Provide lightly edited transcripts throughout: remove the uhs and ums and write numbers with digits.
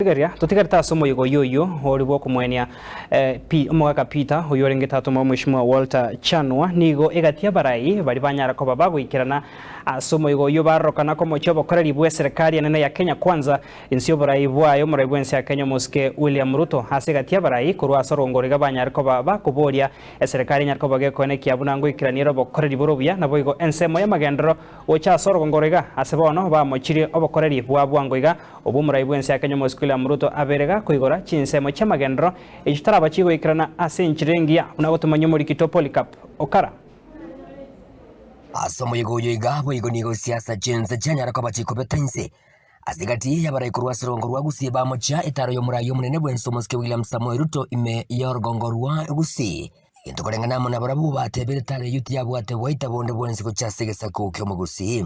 Rigereria, totigarete ase omoyega oyio oyio ore bw'okomoenia pi omogaka Peter, oyio orenge tata omwabo Mweshimiwa Walter Chanwa. Nigo egati y'abarai baria banyara koba bagoikerana ase omoyega oyio barorokana komochia obokoreri bw'eserekari enene ya Kenya Kwanza inse y'oborai bwaye omorai bw'ense ya Kenya omosike William Ruto. Ase egati y'abarai korwa ase orongoro iga banyare koba bakoboria eserekari enyare koba gekoenekia buna ngoikerania ere obokoreri bore obuya naboigo ensemo y'amagenderero gocha ase orogongoro iga ase bono bamochirie obokoreri bwa bwango iga Obwo omorai bw'ense ya Kenya Omosike William Ruto abeire gakoigora chinsemo chi'amagenderero echio chitaraba chigoikerana ase enchera engiya buna gotomanyia omorikito Polycarp Okara. Ase omoyega oyo iga boigo nigo siasa chi'ense chianyara koba chikobeta inse. Ase egati y'abarai korwa ase orogongo rwa Gusii bamochia etaro y'omorai omonene bw'ense Omosike William Samoei Ruto ime y'orogongo rwa Gusii. Egento koreng'ana amo nabarabwo batebire etaro eyio tiyabwate gwaita bonde bwensi gochia ase egesaku ki'Omogusii.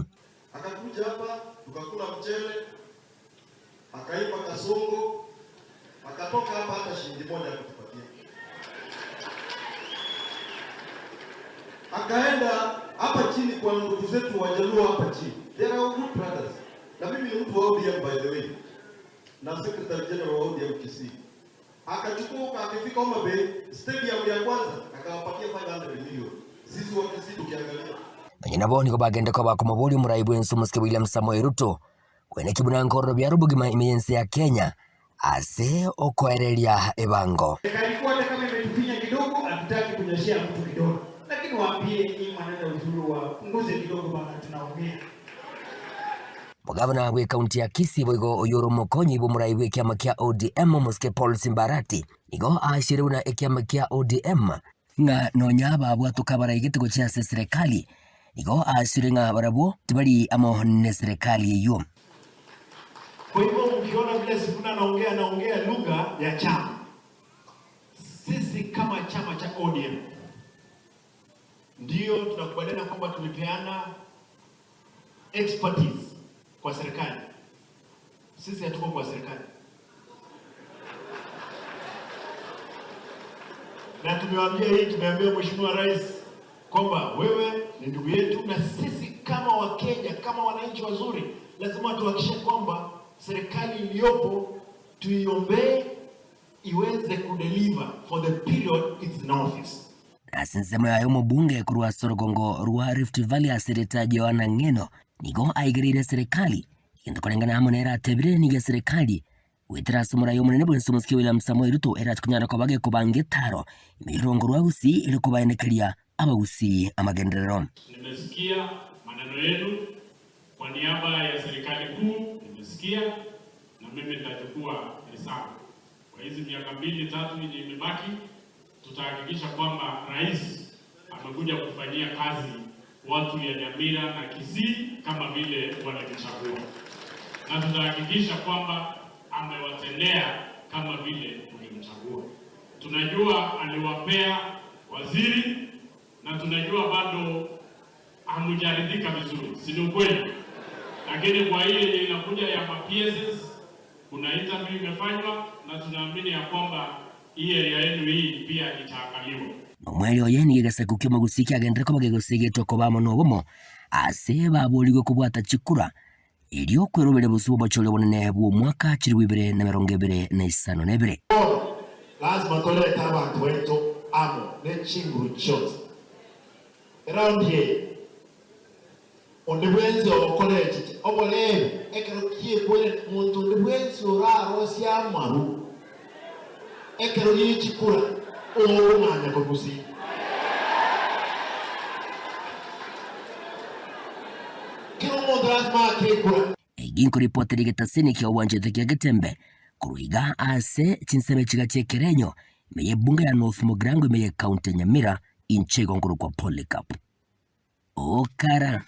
Akakuja hapa tukakula mchele, akaimba kasongo, akatoka hapa hata shilingi moja hakutupatia. Akaenda hapa chini kwa ndugu zetu Wajaluo hapa chini. They are our good brothers. Na mimi ni mtu wa ODM by the way. Na Secretary General wa ODM Kisii. Akachukua akifika Homa Bay, stadium ya kwanza akawapatia 500 million. Sisi wa Kisii tukiangalia. Nonya nabo nigo bagende koba komoboria omorai bw'ense omosike William Samoei Ruto koeneki buna nkororo biaro obogima ime y'ense ya Kenya ase okoereria ebango. Serikali hata kama imetufinya kidogo, hatutaki kunyoshea mtu kidole, lakini waambie hii maneno ya ushuru wapunguze kidogo bana, tunaumia. Omogavana bw'ekaunti ya Kisii boigo oyio ore omokonyi bw'omorai bw'ekiama kia ODM omosike Paul Simba Arati nigo aachire buna ekiama kia ODM ng'a nonya ababwatoka abaraigete gochia ase eserekari nigo aachire ng'a barabwo tibari amo neserekari eyio. Kwa hivyo mkiona vile Sifuna anaongea anaongea lugha ya chama. Sisi kama chama cha ODM ndio tunakubaliana kwamba tulipeana expertise kwa serikali. Sisi hatuko kwa serikali na tumewaambia hii, tumeambia Mheshimiwa Rais kwamba wewe ni ndugu yetu, na sisi kama Wakenya, kama wananchi wazuri, lazima tuhakikishe kwamba serikali iliyopo tuiombee iweze kudeliver for the period it's in office. Ase ensemo yaye omobunge korwa ase orogongo rwa Rift Valley ase erieta Johana Ng'eno nigo aigereire eserekari egento koreng'ana amo nere atebire nigo eserekari goetera ase omorai omonene bwense omosike William Samoei Ruto erache konyara koba gekobanga etaro ime y'orongo rwa Gusii ere kobaenekeria Abagusii amagenderero. Nimesikia maneno yenu kwa niaba ya serikali kuu, nimesikia na mimi nitachukua hesabu kwa hizi miaka mbili tatu yenye imebaki, tutahakikisha kwamba rais amekuja kufanyia kazi watu ya Nyamira na Kisii kama vile walimchagua, na tutahakikisha kwamba amewatendea kama vile tulimchagua. Tunajua aliwapea waziri na tunajua bado hamujaridhika vizuri, si ni ukweli? Lakini kwa hii yenye inakuja ya ma PSs, kuna interview imefanywa na tunaamini ya kwamba hii area yenu hii pia itaangaliwa. Nomweri oye nigo egesaku ki'omogusii kiagenderere koba kegosegetwa koba amo nobomo ase baboorigwe kobwata chikura, erio kweroberia bosio bw'obochori obonene bw'omwaka chilifu ibere na emerongo ebere na isano na ebere. Bono lasima torete abanto baito amo ne chinguru chionsi. Eraundi eye, onde bwensi ogokora echiche oboreebi ekero ki'ekwere, monto onde bwensi orarosie amaru ekero gie chikura, okong'anya korwa. Kera omonto lasima aake ekura. Egi nkoripotera egetasini kia obwanchete kia Getembe korwa iga ase chinsemo chiga chi'ekerenyo ime y'ebunge ya North Mugirango ime y'ecounty ya Nyamira inche igo nkorokwa Polycarp Okara.